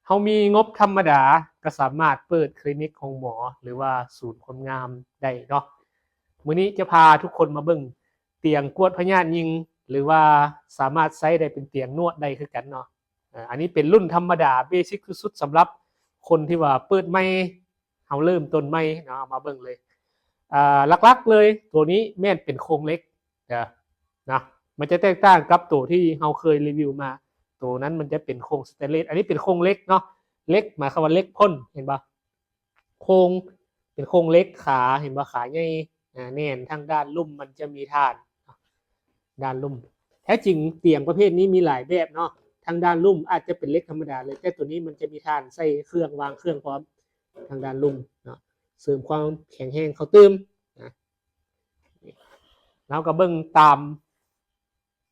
ເຮົາມີງົບທຳມະດາ ກໍສາມາດເປີດຄລີນິກໂຮງໝໍ ຫຼືວ່າສູນຄວາມງາມໄດ້ເນາະ. ມື້ນີ້ຈະພາທຸກຄົນມາເບິ່ງຕຽງກວດພະຍາດຍິງ ຫຼືວ່າສາມາດໃຊ້ໄດ້ເປັນຕຽງນວດໄດ້ຄືກັນເນາະ. ເອີ ອັນນີ້ເປັນລຸ້ນທຳມະດາ ເບສິກສຸດໆ ສຳລັບຄົນທີ່ວ່າເປີດໃໝ່ ເຮົາເລີ່ມຕົ້ນໃໝ່ເນາະ. ເອົາມາເບິ່ງເລີຍ ອ່າ ຫຼັກໆ ເລີຍ ໂຕນີ້ແມ່ນເປັນໂຄງເຫຼັກ ເດີ ນະ ມັນຈະແຕກຕ່າງກັບໂຕທີ່ເຮົາເຄີຍຣີວິວມາ. ໂຕນັ້ນມັນຈະເປັນໂຄງສະແຕນເລດ ອັນນີ້ເປັນໂຄງເຫຼັກເນາະ. ເຫຼັກໝາຍຄວາມວ່າເຫຼັກພົ້ນ ເຫັນບໍ່? ໂຄງ ເປັນໂຄງເຫຼັກ ຂາ ເຫັນບໍ່? ຂາໃຫຍ່ ອາ ແໜ້ນ. ທາງດ້ານລຸ່ມມັນຈະມີຖານ ດ້ານລຸ່ມ. ແທ້ຈິງຕຽງປະເພດນີ້ມີຫຼາຍແບບເນາະ. ທາງດ້ານລຸ່ມອາດຈະເປັນເຫຼັກທຳມະດາເລີຍ ແຕ່ໂຕນີ້ມັນຈະມີຖານໃສ່ເຄື່ອງ ວາງເຄື່ອງພ້ອມ ທາງດ້ານລຸ່ມເນາະ ເສີມຄວາມແຂງແຮງເຂົ້າຕື່ມນະ. ເຮົາກໍເບິ່ງຕາມ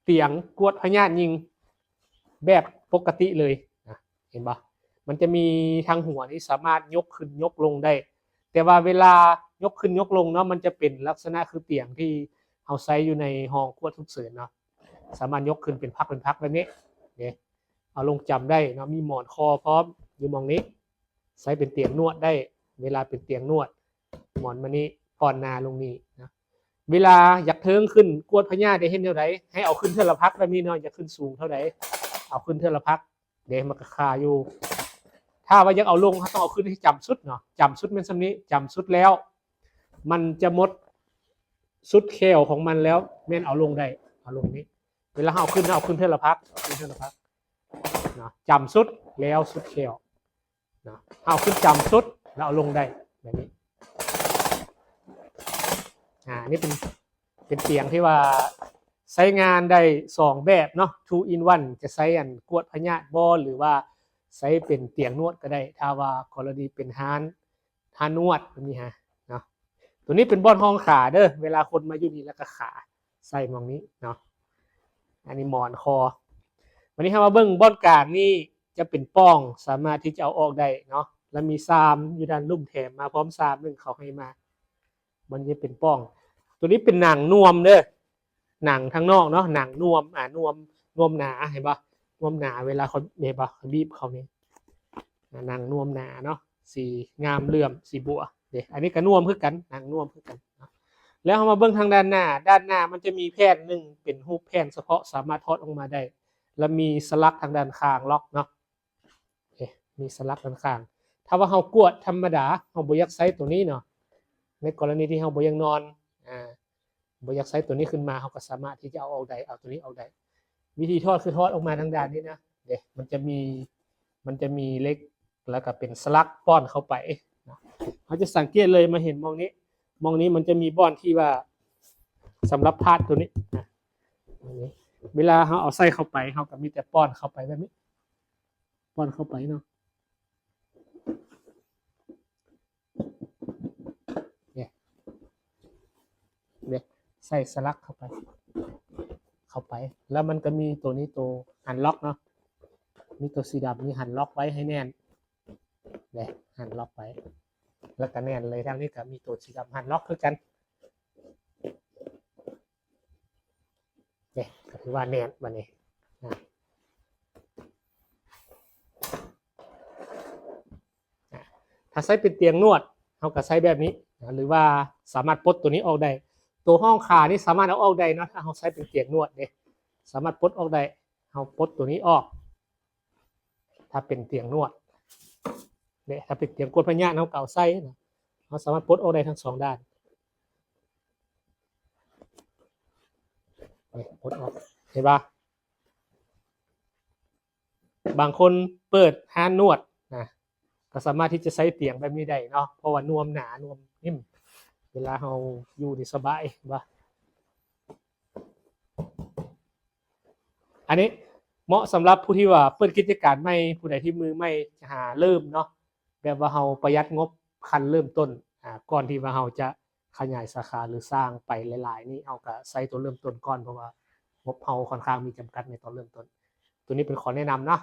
ຕຽງກວດພະຍາດຍິງແບບປົກກະຕິເລີຍນະ ເຫັນບໍ່? ມັນຈະມີທາງຫົວນີ້ສາມາດຍົກຂຶ້ນຍົກລົງໄດ້ ແຕ່ວ່າເວລາຍົກຂຶ້ນຍົກລົງເນາະ ມັນຈະເປັນລັກສະນະຄືຕຽງທີ່ເຮົາໃຊ້ຢູ່ໃນຫ້ອງກວດສຸກເສີນເນາະ ສາມາດຍົກຂຶ້ນເປັນພັກເປັນພັກແບບນີ້ເດ້. ເອົາລົງຈຳໄດ້ເນາະ ມີໝອນຄໍພ້ອມຢູ່ໝ່ອງນີ້ ໃຊ້ເປັນຕຽງນວດໄດ້. ເວລາເປັນຕຽງນວດ ໝອນມານີ້ ປ້ອນໜ້າລົງນີ້ນະ. ເວລາຢາກເທິງຂຶ້ນກວດພະຍາດໄດ້ເຮັດແນວໃດ? ໃຫ້ເອົາຂຶ້ນເທື່ອລະພັກແບບນີ້ເນາະ. ຢາກຂຶ້ນສູງເທົ່າໃດ ເອົາຂຶ້ນເທື່ອລະພັກເດ້ ມັນກໍຄາຢູ່. ຖ້າວ່າຢາກເອົາລົງ ເຮົາຕ້ອງເອົາຂຶ້ນໃຫ້ຈຳສຸດເນາະ. ຈຳສຸດແມ່ນສ່ຳນີ້ ຈຳສຸດແລ້ວ ມັນຈະໝົດສຸດແຂ້ວຂອງມັນແລ້ວ ແມ່ນເອົາລົງໄດ້ ເອົາລົງນີ້. ເວລາເຮົາເອົາຂຶ້ນ ເຮົາເອົາຂຶ້ນເທື່ອລະພັກ ເອົາຂຶ້ນເທື່ອລະພັກເນາະ ຈຳສຸດແລ້ວສຸດແຂ້ວເນາະ. ເຮົາເອົາຂຶ້ນຈຳສຸດແລ້ວເອົາລົງໄດ້ແບບນີ້. ອາ ອັນນີ້ເປັນ ເປັນຕຽງທີ່ວ່າໃຊ້ງານໄດ້ສອງແບບເນາະ two in one ຈະໃຊ້ອັນກວດພະຍາດບໍ່ ຫຼືວ່າໃຊ້ເປັນຕຽງນວດກໍໄດ້ ຖ້າວ່າກໍລະນີເປັນຮ້ານ ທ່ານວດແບບນີ້ຮະເນາະ. ໂຕນີ້ເປັນບ່ອນຮອງຂາເດີ ເວລາຄົນມາຢູ່ນີ້ແລ້ວກໍຂາໃສ່ໝ່ອງນີ້ເນາະ. ອັນນີ້ໝອນຄໍ. ບາດນີ້ເຮົາມາເບິ່ງບ່ອນກາງນີ້ຈະເປັນປ່ອງ ສາມາດທີ່ຈະເອົາອອກໄດ້ເນາະ ແລະມີຊາມຢູ່ດ້ານລຸ່ມແຖມມາພ້ອມ ຊາມໜຶ່ງເຂົາໃຫ້ມາ. ມັນຈະເປັນປ່ອງ. ໂຕນີ້ເປັນໜັງນວມເດີ ໜັງທາງນອກເນາະ ໜັງນວມ ອາ ນວມ ນວມໜາ ເຫັນບໍ່? ນວມໜາ ເວລາເຂົາ ເຫັນບໍ່? ເຂົາບີບເຂົ້ານີ້ ອາ ໜັງນວມໜາເນາະ ສີງາມເຫຼື້ອມ ສີບົວເດ້. ອັນນີ້ກໍນວມຄືກັນ ໜັງນວມຄືກັນເນາະ. ແລ້ວເຮົາມາເບິ່ງທາງດ້ານໜ້າ ດ້ານໜ້າມັນຈະມີແຜ່ນໜຶ່ງເປັນຮູບແຜ່ນສະເພາະ ສາມາດຖອດອອກມາໄດ້ ແລະມີສະຫຼັກທາງດ້ານຂ້າງລັອກເນາະ. ເອ ມີສະຫຼັກດ້ານຂ້າງ. ຖ້າວ່າເຮົາກວດທຳມະດາ ເຮົາບໍ່ຢາກໃຊ້ໂຕນີ້ເນາະ ໃນກໍລະນີທີ່ເຮົາບໍ່ຢາກນອນ ອາ ບໍ່ຢາກໃຊ້ໂຕນີ້ຂຶ້ນມາ ເຮົາກໍສາມາດທີ່ຈະເອົາອອກໄດ້ ເອົາໂຕນີ້ອອກໄດ້. ວິທີຖອດຄືຖອດອອກມາທາງດ້ານນີ້ນະ ເດ້ ມັນຈະມີ ມັນຈະມີເຫຼັກ ແລ້ວກໍເປັນສະຫຼັກປ້ອນເຂົ້າໄປນະ. ເຮົາຈະສັງເກດເລີຍ ມາເຫັນໝ່ອງນີ້ ໝ່ອງນີ້ມັນຈະມີບ່ອນທີ່ວ່າສຳລັບພາດໂຕນີ້ນະ. ເວລາເຮົາເອົາໃສ່ເຂົ້າໄປ ເຮົາກໍມີແຕ່ປ້ອນເຂົ້າໄປແບບນີ້ ປ້ອນເຂົ້າໄປເນາະ ເດ້ ເດ້ ໃສ່ສະຫຼັກເຂົ້າໄປ ເຂົ້າໄປ. ແລ້ວມັນກໍມີໂຕນີ້ ໂຕ unlock ເນາະ ມີໂຕສີດຳນີ້ unlock ໄວ້ໃຫ້ແໜ້ນ ເດ້ unlock ໄວ້ ແລ້ວກໍແໜ້ນເລີຍ. ທາງນີ້ກໍມີໂຕສີດຳ unlock ຄືກັນ. ເດ້ ກໍຖືວ່າແໜ້ນບາດນີ້ນະ. ອາ ຖ້າໃຊ້ເປັນຕຽງນວດ ເຮົາກໍໃຊ້ແບບນີ້ນະ ຫຼືວ່າສາມາດປົດໂຕນີ້ອອກໄດ້. ໂຕຫ້ອງຂານີ້ສາມາດເອົາອອກໄດ້ເນາະ ຖ້າເຮົາໃຊ້ເປັນຕຽງນວດເດ້ ສາມາດປົດອອກໄດ້. ເຮົາປົດໂຕນີ້ອອກ ຖ້າເປັນຕຽງນວດເດ້ ຖ້າເປັນຕຽງກວດພະຍາດ ເຮົາກໍເອົາໃສ່ນະ ເຮົາສາມາດປົດອອກໄດ້ທັງສອງດ້ານ. ນີ້ ປົດອອກ ເຫັນບໍ່? ບາງຄົນເປີດຮ້ານນວດນະ ກໍສາມາດທີ່ຈະໃຊ້ຕຽງແບບນີ້ໄດ້ເນາະ ເພາະວ່ານວມໜາ ນວມໜິ່ມ ເວລາເຮົາຢູ່ນີ້ສະບາຍ ເຫັນບໍ່? ອັນນີ້ເໝາະສຳລັບຜູ້ທີ່ວ່າເປີດກິດຈະການໃໝ່ ຜູ້ໃດທີ່ມືໃໝ່ຈະຫາເລີ່ມເນາະ ແບບວ່າເຮົາປະຢັດງົບຂັ້ນເລີ່ມຕົ້ນ ອາ ກ່ອນທີ່ວ່າເຮົາຈະຂະຫຍາຍສາຂາ ຫຼື ສ້າງໄປຫຼາຍໆນີ້ ເຮົາກະໃຊ້ໂຕເລີ່ມຕົ້ນກ່ອນ ເພາະວ່າງົບເຮົາຄ່ອນຂ້າງມີຈຳກັດໃນຕອນເລີ່ມຕົ້ນ. ໂຕນີ້ເປັນຂໍ້ແນະນຳເນາະ